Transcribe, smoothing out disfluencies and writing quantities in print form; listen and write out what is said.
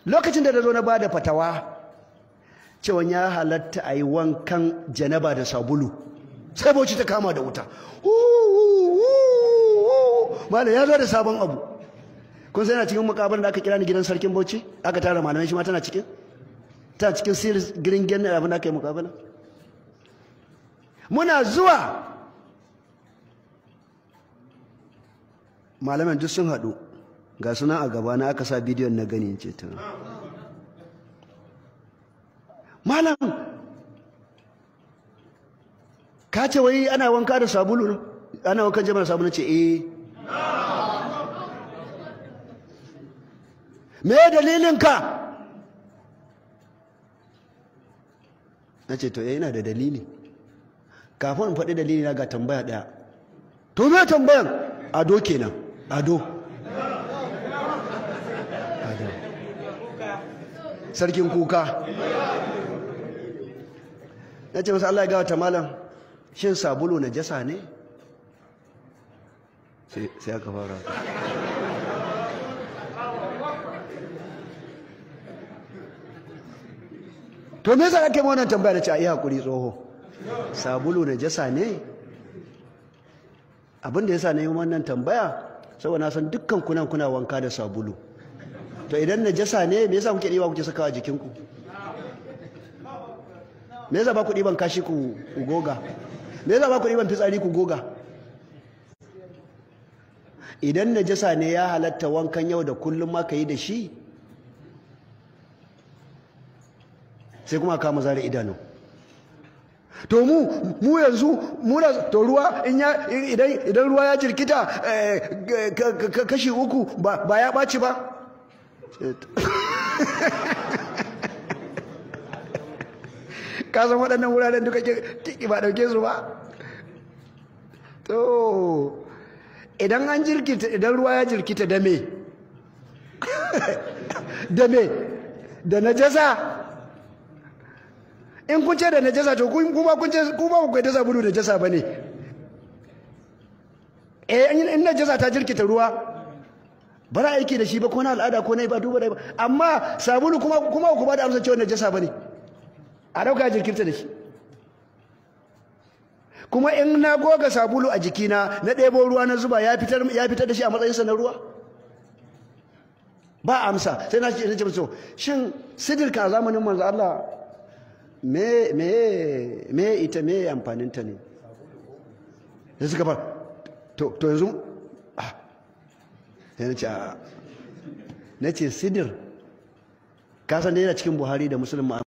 Lokacin da zo na bada fatawa cewa ya halatta a yi wankan janaba da sabulu, sai Bauchi ta kama da wuta. Malam ya zo da sabon abu. Kun sai na cikin mukabalar da aka kira ni gidan sarkin Bauchi, aka tara malamai, shi ma tana cikin ta cikin series green gen abin da aka yi mukabala. Muna zuwa malaman duk sun haɗu, ga suna a gaba na aka sa bidiyon na gani ce ta malam ka ce wai ana wanka da sabulu, ana wankan jama'a sabulu? Ce eh. Me dalilin ka? Na ce to eh ina da dalili. Kafin in faɗi dalili na ga tambaya ɗaya. To me tambayan? Ado kenan, ado. Ado. Sarkin kuka. Na ce masa Allah ya gawata malam, shin sabulu najasa ne? Sai aka fara. To me yasa ake wannan tambaya? Da ce a yi hakuri tsoho, sabulu najasa ne? Abin da yasa na yi wannan tambaya saboda na san dukkan kunan kuna wanka da sabulu. To idan najasa ne, me yasa kuke ɗiba kuke sakawa jikinku? Me yasa ba ku ɗiban kashi ku goga? Me yasa ba ku ɗiban fitsari ku goga? Idan najasa ne, ya halatta wankan yau da kullum ma ka yi da shi? Sai kuma kama zare idanu. To mu yanzu muna to ruwa in ya idan ruwa ya jirkita kashi uku ba ya ɓaci ba. Ka san waɗannan wuraren duka ba ɗauke su ba. To idan an jirkita, idan ruwa ya jirkita da me da me da najasa? In kun ce da najasa, to kuma kun ce kuma ku da sabulu najasa bane. Eh, in najasa ta jirkita ruwa ba za aiki da shi ba, ko na al'ada ko na ba duba da ba. Amma sabulu kuma ku ba da amsa cewa najasa bane, a dauka jirkita da shi. Kuma in na goga sabulu a jikina na ɗebo ruwa na zuba, ya fitar da shi a matsayinsa na ruwa? Ba amsa. Sai na ce musu, shin sidirka a zamanin manzo Allah me ita, me amfaninta ne? Sai suka fara to yanzu sai nace a nace sidir ka san dai yana cikin Buhari da Muslim.